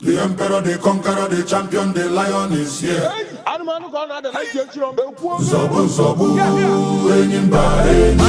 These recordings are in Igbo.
The emperor, the conqueror, the champion, the lion is here. Anụmanụ ka ọ na-ada na ntị echiri ọmgbe kwuo. Nzọgbu nzọgbu, enyi mba enyi.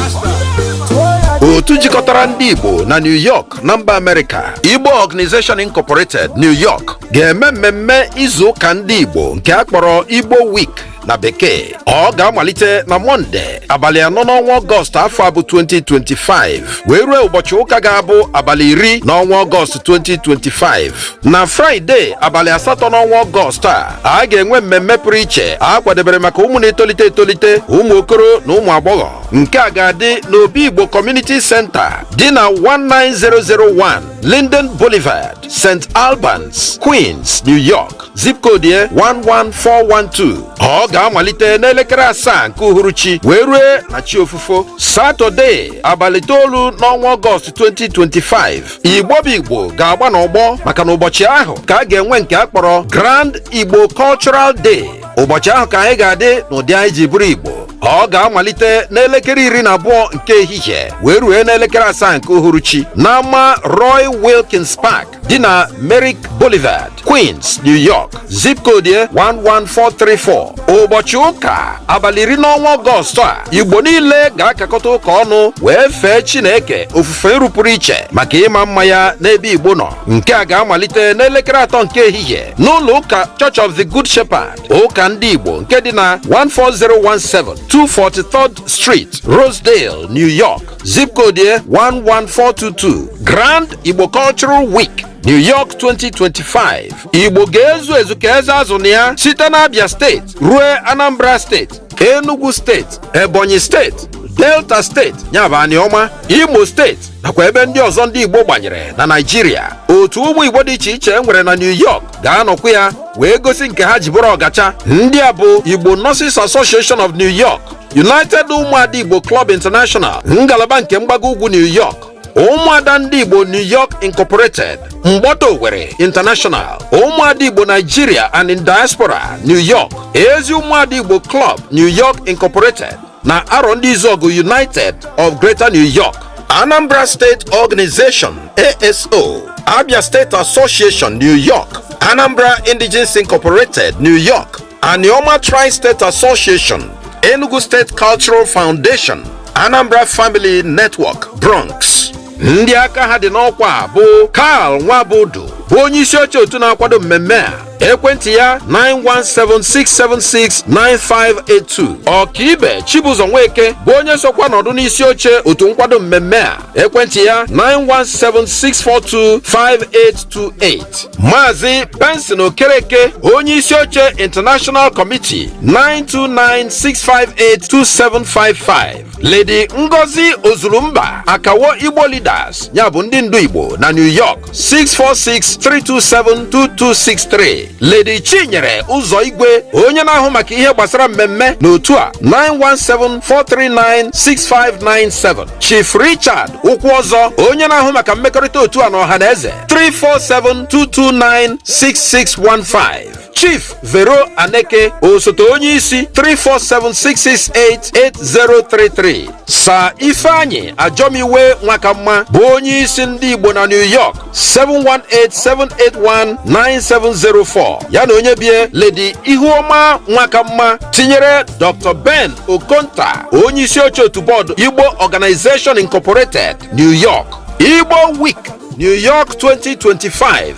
Otu jikọtara ndị Igbo na New York na mba Amerịka, Igbo Organization Incorporated, New York, ga-eme mmemme izu ụka ndị Igbo nke a kpọrọ Igbo Week na bekee. Ọ ga-amalite na Mọnde, abalị 4 n'ọnwa Ọgọst afọ a bụ 2025, wee ruo ụbọchị ụka ga-abụ abalị 10 n'ọnwa Ọgọst 2025. Na Fraịde, abalị 8 n'ọnwa Ọgọst a, a ga-enwe mmemme pụrụ iche a kwadebere maka ụmụ na-etolite etolite, ụmụ okoro na ụmụ agbọghọ. Nke a ga-adị n'Obi Igbo Community Center dị na 19001 Linden Boulevard, St. Albans, Queens, New York, zip code ye 11412. Ọ ga-amalite n'elekere 7 nke uhuruchi wee rue na chi ofufo. Satọde, abalị 9 n'ọnwa Ọgọst 2025, Igbo bụ Igbo ga-agba n'ọgbọ, maka na ụbọchị ahụ ka a ga-enwe nke a kpọrọ Grand Igbo Cultural Day. Ụbọchị ahụ ka anyị ga-adị n'ụdị anyị ji bụrụ Igbo. Ọ ga-amalite n'elekere 12 nke ehihie wee rue n'elekere 7 nke uhuruchi n'ama Roy Wilkins Park dị na Merrick Boulevard, Queens, New York, zip code ye 11434. Ụbọchị ụka, abalị 10 n'ọnwa Ọgọst a, Igbo niile ga-akakọta ụka ọnụ wee fee Chineke ofufe nrụpụrụ iche maka ịma mma ya n'ebe Igbo nọ. Nke a ga-amalite n'elekere 3 nke ehihie n'ụlọ ụka Church of the Good Shepherd, ụka ndị Igbo, nke dị na 14017 243rd Street, Rosedale, New York, zip code ye 11422. Grand Igbo Cultural Week New York 2025. Igbo ga-ezu ezu ka eze azụ na ya site na Abia Steeti ruo Anambra Steeti, Enugu Steeti, Ebonyi Steeti, Delta Steeti, ya bụ Aniọma, Imo Steeti, nakwa ebe ndị ọzọ ndị Igbo gbanyere na Naịjirịa. Otu ụmụ Igbo dị iche iche nwere na New York ga-anọkwa ya wee gosi nke ha ji bụrụ ọgacha. Ndị a bụ Igbo Nurses Association of New York, United Ụmụada Igbo Club International, ngalaba nke mgbago ugwu New York, Ụmụada Ndị Igbo New York Incorporated, Mgbọta Owerri International, Ụmụada Igbo Nigeria and in Diaspora New York, Ezi Ụmụada Igbo Club New York Incorporated na Arọ Ndị Izuogu United of Greater New York. Anambra State Organization, ASO, Abia State Association New York, Anambra Indigenes Incorporated New York, Anioma Tri-State Association, Enugu State Cultural Foundation, Anambra Family Network Bronx. Ndị aka ha dị n'ọkwa bụ Karl Nwabudu, bụ onye isi oche otu na-akwado mmemme a, ekwentị ya 917-676-9582. Ọkaibe Chibụzọ Nweke, bụ onye sokwa nọdụ n'isi oche otu nkwado mmemme a, ekwentị ya 917-642-5828. Maazị Benson Okereke, onye isi oche International Committee, 929-658-2755. Lady Ngozi Ozurumba, Akawo Igbo Leaders, ya bụ ndị ndu Igbo na New York, 646-327-2263. Lady Chinyere Ụzọ Igwe, onye na-ahụ maka ihe gbasara mmemme n'otu a, 917-439-6597. Chief Richard Ụkwụ Ọzọ, onye na-ahụ maka mmekọrịta otu a na ọha na eze, 347-229-6615. Chief Vero Aneke, osote onye isi, 347-668-8033. Sir Ifeanyi Ajomiwe Nwakamma, bụ onye isi ndị Igbo na New York, 718-781-9704, ya na onye bie Lady Ihuoma Nwakamma, tinyere Dr. Ben Okonta, onye isi oche otu bọọdụ Igbo Organization Incorporated New York. Igbo Week New York 2025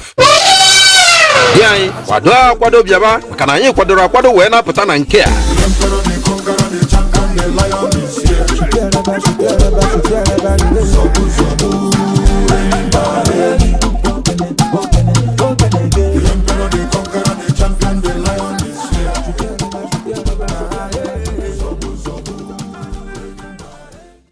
dị anyị kwado akwado bịaba, maka na anyị kwadoro akwado wee na-apụta na nke a. The emperor, the conqueror, the champion, the lion is here. Nzọgbu nzọgbu.